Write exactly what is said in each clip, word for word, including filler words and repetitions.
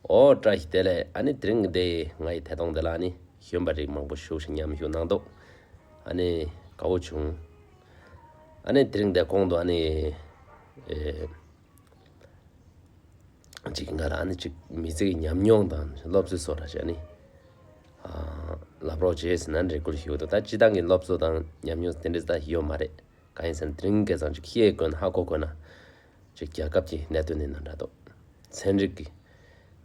ཨོ་བཀྲ་ཤིས་བདེ་ལེགས། ཨ་ནི་དེ་རིང་འདི་ང་ཡི་ཐད་གཏོང་འདི་ལ་ཨ་ནི་གཞོན་པ་རིགས་མང་པོ་ཞུགས་ཤིང་མཉམ་ཞུགས་གནང་འདུག་ཨ་ནི་དགའ་བོ་བྱུང་། ཨ་ནི་དེ་རིང་འདི་གོང་དུ་ཨ་ནི་ཨེ་ཅིག་ང་ལ་ཨ་ནི་ཅིག་མི་ཚེ་གི་ཉམས་མྱོང་དང་སློབ་གསོའི་སོགས་ར་ཞིག་ཨ་ནི་ཨ་ལབ་རོགས་བྱེད་ཟེར་ན་འདྲི་བསྐུལ་ཞུ་གི་འདུག་ད་སྤྱི་བཏང་གི་སློབ་གསོ་དང་ཉམས་མྱོང་དེ་འདྲ་ད་ཡོད་མ་རེད། གང་ཡིན་ཟེར་ན་དེ་རིང་ཁ་སང་ཅིག་ཤེས་དགོས་ན་ཧ་གོ་དགོས་ན། ཅིག་རྒྱལ་ཁབ་ཀྱི་གནད་དོན་ཡིན་ན་འདྲ་འདུག་ཚན་རིག་གི་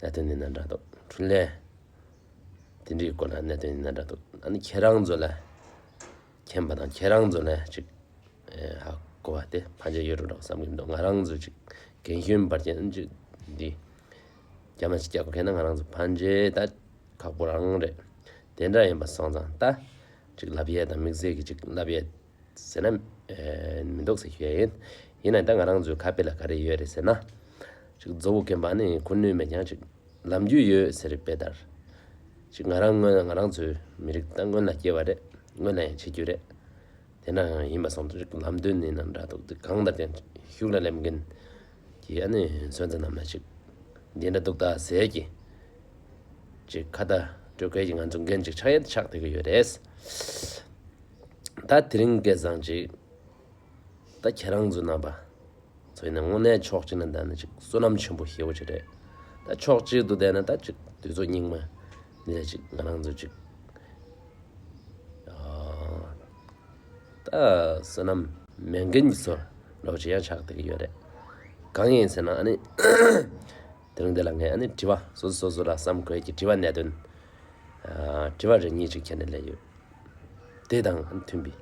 གནད་དོན་ཡིན་ན་འདྲ་འདུག་འཕྲུལ་ལས་དེ་འདྲའི་སྐོར་ལ་གནད་དོན་ཡིན་ན་འདྲ་འདུག་ཨ་ནི་ཁྱེད་རང་ཚོ་ལ་མཁྱེན་པ་དང་ཁྱེད་རང་ཚོ་ལ་ཅིག་ཨེ་ཧ་གོ་བ་དེ་ཕན་ཆད་ཡོད་འགྲོ་འདྲ་བསམ་གྱི་འདུག་ང་རང་ཚོ་ཅིག་རྒན་གཞོན་བར་གྱི་ཨ་ནི་ཅིག་འདི་རྒྱ་མ་ཅིག་རྒྱག་དགོས་མཁན་ན་ང་རང་ཚོ་ཕན་ཆད་ད་ཁག་པོ་རང་རེད། དེ་འདྲ་ཡིན་པ་སོང་ཙང་ད་ཅིག་ལབ་ཡས་དང་དམིགས་བསལ་གྱི་ཅིག་ལབ་ཡས་ཟེར་ན་ཨེ་མི་འདུག་ཟེར་ཞུ་ཡ་ཡིན། ཡིན་ནའང་ད་ང་རང་ཚོའི་ཁ་དཔེ་ལ་ག་རེ་ཡོད་རེད་ཟེར་ན། ཅིག་མཛོ་བོ་རྒན་པ་ནི་ཁུ་ནུས་མེད་ཀྱང་ཅིག་ལམ་རྒྱུས་ཡོད་ཟེར་རེད་དཔེ་ལྟར། ཅིག་ང་རང་སྔོན་ང་རང་ཚོའི་མི་རིགས་ད་སྔོན་ལ་སྐྱེ་བ་རེད། སྔོན་ལ་ཡང་འཆི་རྒྱུ་རེད། དེ་ན་ཡང་ཡིན་པ་སོང་ཙང་ཅིག་ལམ་སྟོན་ནི་ནང་འདྲ་འདུག་དེ་གང་ལྟར་ཀྱང་ཤུགས་ལ་ལེན་མཁན་གྱི་ཨ་ནི་སོན་རྩ་རྣམས་ལ་ཅིག་འདི་འདྲ་འདུག་ད་ཟེར་གྱི་ཅིག་ཁ་བརྡ་སྤྲོད་མཁན་གྱི་ང་ཚོ་འགན་ཅིག་ཆགས་ཡ་ཆགས་བསྡད་ཀྱི་ཡོད་རེད། ད་དེ་རིང་ཁ་སང་ཅིག་ད་ཁྱེད་རང་ཚོ་རྣམ་པ་ཚོ་ཡིན་ན་དངོས་གནས་ཕྱོགས་གཅིག་ནས་བལྟས་ན་ཅིག་བསོད་ནམས་ཆེན་པོ་ཞེ་པོ་ཅིག་རེད། ད་ཕྱོགས་གཅིག་ཏུ་བལྟས་ན་ད་ཅིག་དུས་ཚོད་སྙིགས་མ་འདི་ལ་ཅིག་ང་རང་ཚོ་ཅིག་ཨ་ད་བསོད་ནམས་མེད་མཁན་གྱི་ཚོར་འདྲ་བོ་ཅིག་ཡང་ཆགས་བསྡད་ཀྱི་ཡོད་རེད། གང་ཡིན་ཟེར་ན་ཨ་ནི་དེ་རིང་འདི་ལ་ངས་ཨ་ནི་དྲི་བ་སོ་སོ་སོ་སོ་ལ་བསམ་དགོས་ཀྱི་དྲི་བ་གནད་དོན་ཨ་དྲི་བ་རེ་གཉིས་ཅིག་ཁྱེར་ནས་སླེབས་ཡོད། དེ་དང་ཨ་ནི་མཐུན་པའི་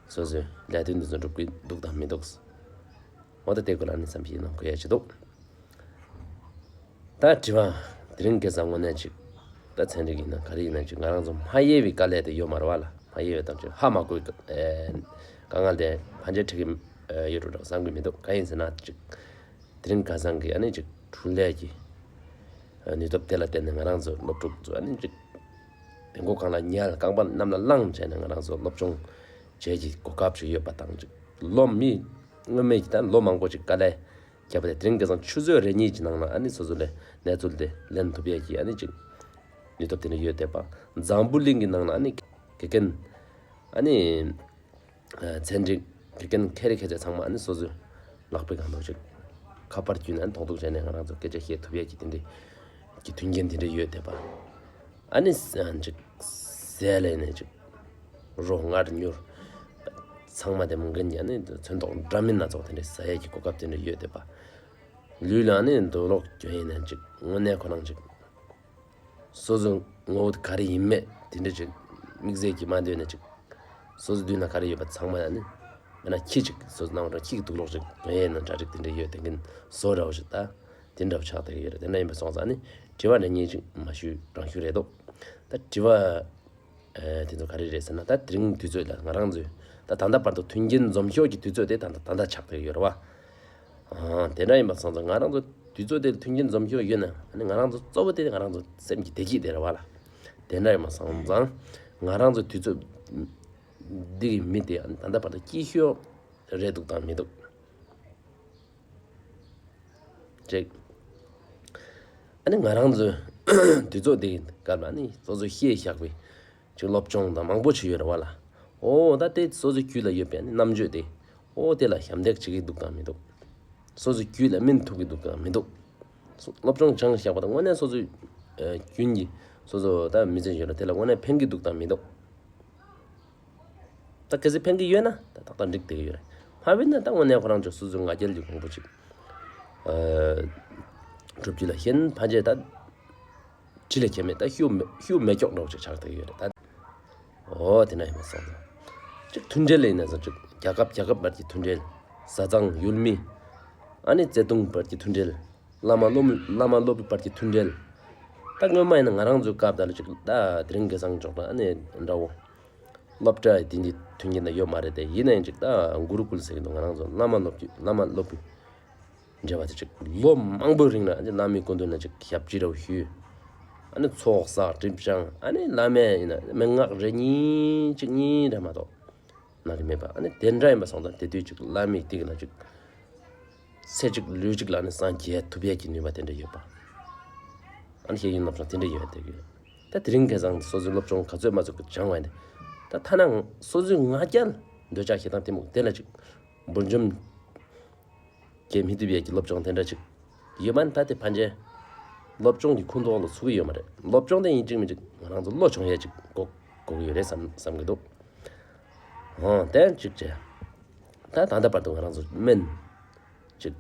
སོ་སོའི་ལས་དོན་འདི་ཚོ་འགྲུབ་ཀྱི་འདུག་དང་མི་འདུག་འོ་ད་དེ་སྐོར་ལ་ཨ་ནི་བསམ་གཞིག་གནང་དགོས་ཡ་ཅིག་འདུག་ད་དྲི་བ་དེ་རིང་ཁ་སང་དངོས་གནས་ཅིག་ད་ཚན་རིག་ཡིན་ན་ག་རེ་ཡིན་ན་ཅིག་ང་རང་ཚོ་མ་དབྱེ་བའི་དཀའ་ལས་དེ་ཡོད་མ་རེད་བ་ལ། མ་དབྱེ་བའི་དང་ཅིག་ཧ་མ་གོ་བའི་དཀའ་ངལ་དེ་ཕན་ཆད་འཕྲད་ཀྱི་ཡོད་འགྲོ་འདྲ་བསམ་གྱི་མི་འདུག་གང་ཡིན་ཟེར་ན་ཅིག་དེ་རིང་ཁ་སང་གི་ཨ་ནི་ཅིག་འཕྲུལ་ལས་ཀྱི་ནུས་སྟོབས་དེ་ལ་བརྟེན་ནས་ང་རང་ཚོ་སློབ་ཕྲུག་ཚོ་ཨ་ནི་ཅིག་དེ་མགོ་གང་ལ་ཉལ་རྐང་པ་གནམ་ལ་བླངས་བྱས་ནས་ང་རང་ཚོ་སློབ་སྦྱོང་བྱེད་ཀྱི་གོ་སྐབས་ཅིག་ཡོད་པ་དང་ཅིག་ལོ་མི་སྔོན་མའི་ད་ལོ་མང་པོ་ཅིག་དཀའ་ལས་བརྒྱབ་པ་དེ་དེ་རིང་ཁ་སང་ཆུ་ཚོད་རེ་གཉིས་ཀྱི་ནང་ལ་ཨ་ནི་སོ་སོ་ལས་གནས་ཚུལ་དེ་ལེན་ཐུབ་ཡས་ཀྱི་ཨ་ནི་ཅིག་ནུས་སྟོབས་དེ་འདྲ་ཡོད་བསྡད་པ། འཛམ་བུ་གླིང་གི་ནང་ལ་ཨ་ནི་དགེ་རྒན་ཨ་ནི་ཚན་རིག་དགེ་རྒན་མཁས་རིག་མཁས་ཚད་ཚང་མ་ཨ་ནི་སོ་སོའི་ལག་པའི་སྒང་དུ་ཅིག་ཁ་པར་བརྒྱུད་ནས་ཨ་ནི་ཐོག་ཐུག་བྱས་ནས་ང་རང་ཚོ་སྐད་ཆ་བཤད་ཐུབ་ཡས་ཀྱི་དེ་འདྲའི་གི་མཐུན་རྐྱེན་དེ་འདྲ་ཡོད་བསྡད་པ། ཨ་ནི་ཅིག་ཟས་ལས་ནས་ཅིག་རོ་མངར་མྱུར་ཚང་མ་དེ་མོ་འགན་གྱི་ཨ་ནི་ཚོན་མདོག་འདྲ་མིན་སྣ་ཚོགས་དེ་འདྲའི་ཟ་ཡས་ཀྱི་གོ་སྐབས་དེ་འདྲ་ཡོད་བསྡད་པ། ལུས་ལ་ཨ་ནི་འདུག་ལོག་གྱོན་ཡས་ནས་ཅིག་དངོས་གནས་ཁོ་རང་ཅིག་སོ་སོའི་ངོ་བོ་ག་རེ་ཡིན་མེད་དེ་འདྲ་ཅིག་དམིགས་བསལ་གྱི་མ་འདོད་ནས་ཅིག་སོ་སོའི་མདུན་ན་ག་རེ་ཡོད་པ་ཚང་མ་ཨ་ནི་མེད་ན་ཁྱི་ཅིག་སོ་སོ་ནང་རང་ཁྱི་གི་དུག་ལོག་ཅིག་གྱོན་ཡས་ནས་གྲ་སྒྲིག་དེ་འདྲ་ཡོད་དེ་འགན་བཟོ་འདྲ་བོ་ཞིག་ད་དེ་འདྲ་བོ་ཆགས་བསྡད་ཀྱི་ཡོད་རེད། དེ་འདྲ་ཡིན་པ་སོང་ཙང་ཨ་ནི་དྲི་བ་འདྲ་གཉིས་ཅིག་མ་ཞུས་རང་ཞུ་རེད་འདུག་ད་དྲི་བ་ཨེ་དེ་ཚོ་ག་རེ་རེད་ཟེར་ན། ད་དེ་རིང་དུས་ཚོད་ལ་ང་རང་ཚོའི་ད་ད་ལྟ་བར་དུ་མཐུན་རྐྱེན་འཛོམས་ཤོས་ཀྱི་དུས་ཚོད་དེ་ད་ལྟ་ད་ལྟ་ཆགས་བསྡད་ཡོད་རེད་བ། ཨ་དེ་འདྲ་ཡིན་པ་སོང་ཙང་ང་རང་ཚོ་དུས་ཚོད་དེ་ལ་མཐུན་རྐྱེན་འཛོམས་ཤོས་ཡོད་ན་ཨ་ནི་ང་རང་ཚོ་གཙོ་བོ་དེ་ང་རང་ཚོ་སེམས་ཀྱི་བདེ་སྐྱིད་དེ་རེད་བ་ལ། དེ་འདྲ་ཡིན་པ་སོང་ཙང་ང་རང་ཚོ་དུས་ཚོད་འདི་གི་མི་དེ་ཨ་ནི་ད་ལྟ་བར་དུ་སྐྱིད་ཤོས་རེད་འདུག་དང་མི་འདུག་ཅིག་ཨ་ནི་ང་རང་ཚོའི་དུས་ཚོད་འདི་གི་སྐབས་ལ་ཨ་ནི་སོ་སོས་ཤེས་བཞག་པའི་ཅིག་སློབ་སྦྱོང་དང་མང་པོ་ཅིག་ཡོད་རེད་བ་ལ། ཨོ་ད་དེ་སོ་སོའི་རྒྱུད་ལ་ཡོད་པའི་ཨ་ནི་རྣམ་དཔྱོད་དེ་ཨོ་དེ་ལ་ཞབས་འདེགས་བྱེད་ཀྱི་འདུག་དང་མི་འདུག་སོ་སོའི་རྒྱུད་ལ་སྨིན་ཐུབ་ཀྱི་འདུག་དང་མི་འདུག་སོ་སློབ་སྦྱོང་སྦྱངས་བཞག་པ་དང་དངོས་གནས་སོ་སོའི་ཨ་རྒྱུན་གྱི་སོ་སོ་ད་མི་ཚེ་ཡོད་ལ་དེ་ལ་དངོས་གནས་ཕན་གྱི་འདུག་དང་མི་འདུག་ད་གལ་སྲིད་ཕན་གྱི་ཡོད་ན་ད་ཏག་ཏག་འགྲིག་བསྡད་ཀྱི་ཡོད་རེད། མ་ཕན་ན་ད་དངོས་གནས་ཁོ་རང་ཚོ་སོ་སོའི་ང་རྒྱལ་གྱི་གོང་བུ་ཅིག་ཨ་སྒྲུབ་རྒྱུ་ལ་ཞེན། ཕན་ཆད་ད་ཅི་ལས་ཁྱད་མེད། ད་ཤུགས་མེ་ཤུགས་མེ་སྐྱོག་འདྲ་བོ་ཅིག་ཆགས་བསྡད་ཀྱི་ཡོད་རེད་ད། ཨོ་དེ་འདྲ་ཡིན་པ་སོང་ཙང་ཅིག་མཐུན་འབྲེལ་ཡིན་ན་སོང་ཅིག་རྒྱལ་ཁབ་རྒྱལ་ཁབ་བར་གྱི་མཐུན་འབྲེལ། བཟའ་ཚང་ཡུལ་མི་ཨ་ནི་བརྩེ་དུང་བར་གྱི་མཐུན་འབྲེལ། བླ་མ་སློབ་མ་བླ་མ་སློབ་བུ་བར་གྱི་མཐུན་འབྲེལ། ད་སྔོན་མ་ཡིན་ན་ང་རང་ཚོའི་སྐབས་དང་ལ་ཅིག་ད་དེ་རིང་ཁ་སང་ཅོག་ད་ཨ་ནི་འདྲ་བོ། སློབ་གྲྭ་དེ་འདྲའི་མཐུན་རྐྱེན་ད་ཡོད་མ་རེད་དེ། ཡིན་ན་ཡང་ཅིག་ད་གུ་རུ་ཀུལ་ཟེར་གྱི་འདུག་ང་རང་ཚོ་བླ་མ་སློབ་བུ་བླ་མ་སློབ་བུ་འབྲེལ་བ་དེ་ཅིག་ལོ་མང་པོའི་རིང་ལ་ཨ་ནི་བླ་མའི་སྐུ་མདུན་ན་ཅིག་ཞབས་ཕྱི་འདྲ་བོ་ཞུས། ཨ་ནི་ཚོགས་བསགས་སྒྲིབ་སྦྱང་ཨ་ནི་བླ་མས་ཡིན་ན་མན་ངག་རེ་གཉིས་གཅིག་གཉིས་རེ་མ་གཏོགས་གནང་གི་མེད་པ། ཨ་ནི་དེ་འདྲ་ཡིན་པ་སོང་ཙང་དེ་དུས་ཅིག་བླ་མའི་ཏིག་ལ་ཅིག་ཚེ་གཅིག་ལུས་གཅིག་ལ་ནི་སངས་རྒྱས་ཐུབ་ཡས་ཀྱི་ནུས་པ་དེ་འདྲ་ཡོད་པ། ཨ་ནི་ཤེས་ཡོན་སློབ་སྦྱོང་དེ་འདྲ་ཡོད་བསྡད་ཀྱི་ཡོད། ད་དེ་རིང་ཁ་སང་སོ་སོའི་སློབ་སྦྱོང་ག་ཚོད་མ་ཚོད་སྦྱང་བ་ཡིན་ཏེ། ད་ཐ་ན་སོ་སོའི་ང་རྒྱལ་འདོད་ཆགས་ཞེ་སྡང་གཏི་མུག་དེ་ལ་ཅིག་འབུར་འཇོམས་བྱེད་མི་ཐུབ་ཡས་ཀྱི་སློབ་སྦྱོང་དེ་འདྲ་ཅིག་ཡོད་མ་ད་དེ་ཕན་ཆད་སློབ་སྦྱོང་གི་ཁུངས་གཏོགས་ལ་ཚུད་ཀྱི་ཡོད་མ་རེད། སློབ་སྦྱོང་དེ་ཡིན་གཅིག་མིན་གཅིག་ང་རང་ཚོ་བློ་སྦྱོང་ཡས་ཅིག་དགོས་དགོས་ཀྱི་ཡོད་རེད་བསམ་བསམ་གྱི་འདུག་ཨོ་དེ་གཅིག་བྱས། ད་ད་ལྟ་བར་དུ་ང་རང་ཚོ་སྨན་ཅིག་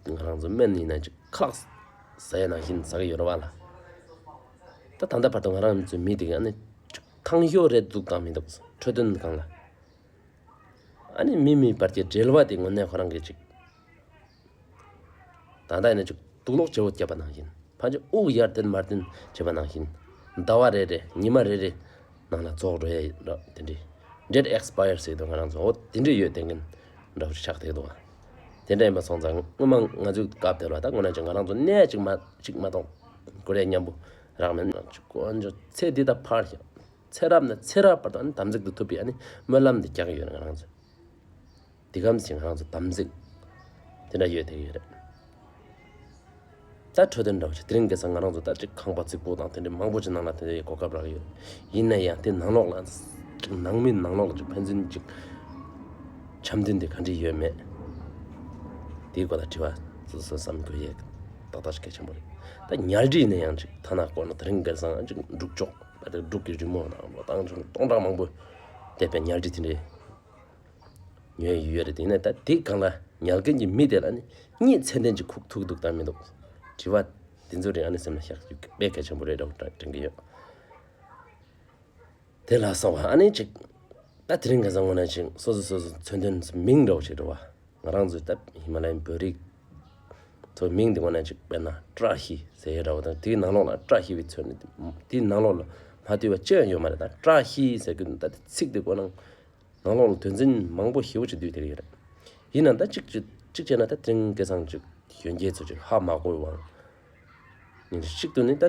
ང་རང་ཚོ་སྨན་ཡིན་ན་ཅིག་ཁ་ལག་ཟ་ཡས་ནང་བཞིན་ཟ་གི་ཡོད་རེད་བ་ལ། ད་ད་ལྟ་བར་དུ་ང་རང་ཚོའི་མི་དེ་ག་ནི་ཁང་ཤོག་རེ་འཛུགས་བཏང་མི་འདུག་འཕྲོད་བསྟེན་སྒང་ལ། ཨ་ནི་མི་མི་བར་གྱི་འབྲེལ་བ་དེ་དངོས་གནས་ཁོ་རང་གི་ཅིག་ད་ལྟ་ཡིན་ན་ཅིག་དུག་ལོག་བྱེད་པོ་བརྒྱབ་པ་ནང་བཞིན། ཕལ་ཆེར་དབུགས་ཡར་འཐེན་མར་འཐེན་བྱེད་པ་ནང་བཞིན། ཟླ་བ་རེ་རེ་ཉི་མ་རེ་རེ་ནང་ལ་རྫོགས་འགྲོ་ཡ་ཡོད་ར་དེ་འདྲའི། Date expire ཟེར་དུས་ང་རང་ཚོ་འོ་དེ་འདྲའི་ཡོད་དེ་འགན་འདྲ་བོ་ཆགས་བསྡད་འདུག་བ། དེ་འདྲ་ཡིན་པ་སོང་ཙང་སྔོན་མ་ང་ཚོའི་སྐབས་དེར་བ་ད་དངོས་གནས་ཅིག་ང་རང་ཚོ་གནས་ཅིག་མ་ཅིག་མ་གཏོགས་ཀོ་རེ་མཉམ་པོ་རག་མེད་ན་ཅིག་དཀོན་མཆོག་ཚེ་འདི་དང་ཕར་ཡང་། ཚེ་རབས་ནས་ཚེ་རབས་བར་དུ་ཨ་ནི་དམ་ཚིག་ཏུ་ཐུབ་པའི་ཨ་ནི་སྨོན་ལམ་འདི་རྒྱག་གི་ཡོད་རེད་ང་རང་ཚོས། འདི་གམ་ཞིག་ང་རང་ཚོ་དམ་ཚིག་དེ་འདྲ་ཡོད་དེ་ཡོད་རེད། ད་འཕྲོད་བསྟེན་འདྲ་བོ་ཞིག་དེ་རིང་ཁ་སང་ང་རང་ཚོ་ད་ཅིག་ཁང་པ་རྫིག་པོ་དང་དེ་འདྲའི་མང་པོ་ཅིག་ནང་ལ་དེ་འདྲའི་གོ་སྐབས་རག་ཡོད། ཡིན་ན་ཡང་དེ་ནང་ལོགས་ལ་ཅིག་ནང་མི་ནང་ལོགས་ལ་ཅིག་ཕན་ཚུན་ཅིག་འཆམ་མཐུན་དེ་ག་འདྲ་ཡོད་མེད། དེའི་སྐོར་ལ་དྲི་བ་སོ་སོ་བསམ་དགོས་ཡས་ཏག་ཏག་ཞིག་གལ་ཆེན་པོ་རེད། ད་ཉལ་ཁྲི་ཡིན་ན་ཡང་ཅིག་ཐ་ན་དཀོན་ན་དེ་རིང་ཁ་སང་ཅིག་འབྲུག་ལྕོག་ད་དེ་འབྲུག་གི་རི་མོ་དང་བ་དང་ཅིག་སྟོང་ཕྲག་མང་པོ་བསྡད་པའི་ཉལ་ཁྲི་དེ་འདྲའི་ཉོས་ཡོད་རེད། དེ་ནས་ད་དེ་སྒང་ལ་ཉལ་མཁན་གྱི་མི་དེ་ལ་ནི་གཉིད་ཚད་ལྡན་གྱི་ཁུག་ཐུག་འདུག་དང་མི་འདུག་དྲི་བ་དེ་ཚོ་རིགས་ཨ་ནི་སེམས་ལ་བཞག་རྒྱུ་དཔེ་གལ་ཆེན་པོ་རེད་འདྲ་བོ་དྲན་གྱི་ཡོད། དེ་ལ་སོགས་པ་ཨ་ནི་ཅིག་ད་དེ་རིང་ཁ་སང་ངོ་ན་ཅིག་སོ་སོ་སོ་སོ་མཚོན་དོན་མིང་འདྲ་བོ་ཞིག་འགྲོ་བ། ང་རང་ཚོའི་ད་ཧི་མ་ལ་ཡའི་བོད་རིགས་ཚོའི་མིང་དེ་ངོ་ན་ཅིག་དཔེར་ན་བཀྲ་ཤིས་ཟེར་ཡས་འདྲ་བོ་དང་དེའི་ནང་ལོགས་ལ་བཀྲ་ཤིས་པའི་མཚོན་དེའི་ནང་ལོགས་ལ་མ་ལྟོས་པ་ཅི་ཡང་ཡོད་མ་རེད། ད་བཀྲ་ཤིས་ཟེར་གྱི་འདུག་ད་དེ་ཚིག་དེ་ཁོ་ན། ནང་ལོགས་ལ་དོན་ཚན་མང་པོ་ཞེ་པོ་ཅིག་འདུས་བསྡད་ཀྱི་ཡོད་རེད། ཡིན་ནའང་ད་གཅིག་གཅིག་གཅིག་བྱས་ན་ད་དེ་རིང་ཁ་སང་ཅིག་གཞོན་སྐྱེས་ཚོ་ཅིག་ཧ་མ་གོ་བའང་། ཡིན་གཅིག་ཏུ་ནི་ད་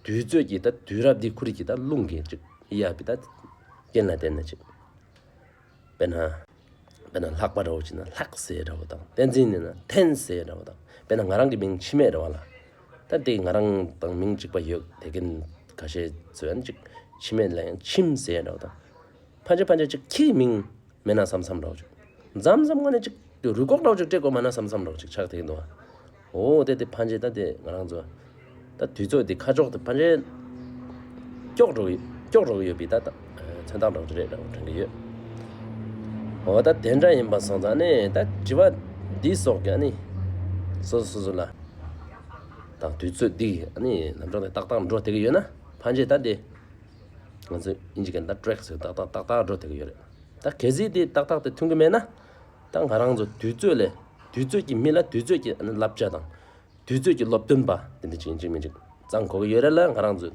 དུས་ཚོད་ཀྱི་ད་དུས་རབས་འདི་ཁོ་རང་གི་ད་རླུང་གིས་ཅིག་གཡབ་པའི་ད་རྐྱེན་ལ་བརྟེན་ནས་ཅིག་དཔེར་ན། དཔེར་ན་ལྷག་པ་འདྲ་བོ་ཅིག་ན་ལྷག་ཟེར་འདྲ་བོ་དང་བསྟན་འཛིན་ཡིན་ན་འཐེན་ཟེར་འདྲ་བོ་དང་། དཔེར་ན་ང་རང་གི་མིང་འཆི་མེད་རེད་བ་ལ། ད་དེ་ང་རང་དང་མིང་གཅིག་པ་ཡོད་དེ་གིན་ཁ་ཤས་ཚོས་ཡང་ཅིག་འཆི་མེད་ལ་ཡང་ཁྱིམ་ཟེར་འདྲ་བོ་དང་། ཕལ་ཆེར་ཕལ་ཆེར་ཅིག་ཁྱི་མིང་མེད་ན་བསམ་བསམ་འདྲ་བོ་ཅིག་མཚམས་མཚམས་ངོ་ནས་ཅིག་རུས་ཁོག་འདྲ་བོ་ཅིག་སྤྲད་དགོས་མ་ན་བསམ་བསམ་འདྲ་བོ་ཅིག་ཆགས་བསྡད་ཀྱི་འདུག་ཨ། འོ་དེ་དེ་ཕལ་ཆེར་ད་དེ་ང་རང་ཚོ་ད་དུས་ཚོད་དེ་ཁ་ཕྱོགས་དེ་ཕལ་ཆེར་སྐྱོག་འགྲོ་གི་སྐྱོག་འགྲོ་གི་ཡོད་པའི་ད་ད་མཚོན་རྟགས་འདྲ་བོ་ཅིག་རེད་འདྲ་བོ་དྲན་གྱི་ཡོད། འོ་ད་དེ་འདྲ་ཡིན་པ་སོང་ཙང་ནི་ད་དྲི་བ་འདི་སོགས་ཀྱང་ནི་སོ་སོ་སོ་སོ་ལ་དང་དུས་ཚོད་འདི་ནི་ལམ་སང་དེ་ཏག་ཏག་འགྲོ་བསྡད་ཀྱི་ཡོད་ན་ཕལ་ཆེར་ད་དེ་ང་ཚོ་ཨིན་ཇི་སྐད་ད་ཊེག་ཟེར་ཏག་ཏག་ཏག་ཏག་འགྲོ་བསྡད་ཀྱི་ཡོད་རེད། ད་གལ་སྲིད་དེ་ཏག་ཏག་དེ་མཐུན་གྱི་མེད་ན། ད་ང་རང་ཚོ་དུས་ཚོད་ལས་དུས་ཚོད་ཀྱི་མི་ལ་དུས་ཚོད་ཀྱི་བསླབ་བྱ་དང་། དུས་ཚོད་ཀྱི་སློབ་སྟོན་པ་དེ་འདྲ་ཅིག་ཡིན་གཅིག་མིན་གཅིག་གཙང་དགོས་ཀྱི་ཡོད་རེད་ལ། ང་རང་ཚོ་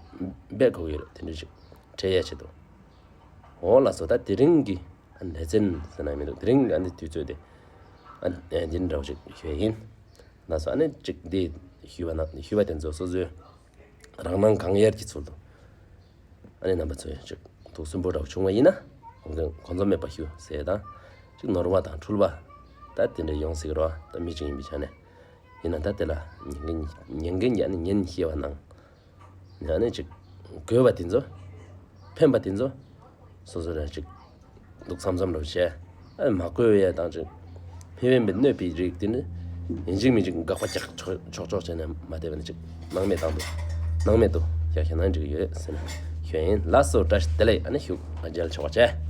འབད་དགོས་ཀྱི་ཡོད་རེད། དེ་འདྲ་ཅིག་འཕྲད་ཡ་ཆེད་དུ། འོ་ལགས་སོ། ད་དེ་རིང་གི་ལེ་ཚན་ཟེར་ན་མི་འདུག་དེ་རིང་གི་ཨ་ནི་དུས་ཚོད་དེ་ཨ་འདི་འདྲ་བོ་ཅིག་ཞུ་ཡ་ཡིན། ལགས་སོ། ཨ་ནི་ཅིག་འདི་ཞུས་པ་ན་ཞུས་པ་དེ་ཚོ་སོ་སོའི་རང་སྣང་གང་ཡར་གྱི་ཚུལ་དུ། ཨ་ནི་རྣམ་པ་ཚོས་ཅིག་དུག་སུན་པོ་འདྲ་བོ་བྱུང་བ་ཡིན་ན་འོ་འགན་འཁོན་འཛམ་མེད་པ་ཞུ་ཟེར་དང་། ཅིག་ནོར་བ་དང་འཁྲུལ་བ་ད་དེ་འདྲ་ཡོང་སྲིད་ཀྱི་རེད་བ། ད་མི་གཅིག་ཡིན་པའི་ཆ་ནས་ཡིན་ན་ད་དེ་ལ་ཉན་གིན་ཉན་གིན་ཡ་ནི་ཉན་ཤེས་པ་གནང་། ཡ་ནི་ཅིག་དགོས་པ་དེ་ཚོ་ཕན་པ་དེ་ཚོ་སོ་སོ་ལ་ཅིག་འདུག་བསམ་བསམ་འདྲ་བོ་བྱས། ཨ་མ་དགོས་ཡ་དང་ཅིག་མི་ཕན་པའི་གནོད་པའི་རིགས་དེ་ནི་ཡིན་གཅིག་མིན་གཅིག་དགག་པ་རྒྱག་ཆོག་ཆོག་ཆོག་བྱས་ནས་མ་བསྡད་པ་ནི་ཅིག་སྣང་མེད་བཏང་འདུག་སྣང་མེད་དུ་ཡ་ཤ་ནང་འགྲིག་ཡོད་ཟེར་ན་ཞུ་ཡིན། ལགས་སོ། བཀྲ་ཤིས་བདེ་ལེགས། ཨ་ནི་ཞུ་ང་མཇལ་ཆོག་པ་བྱས།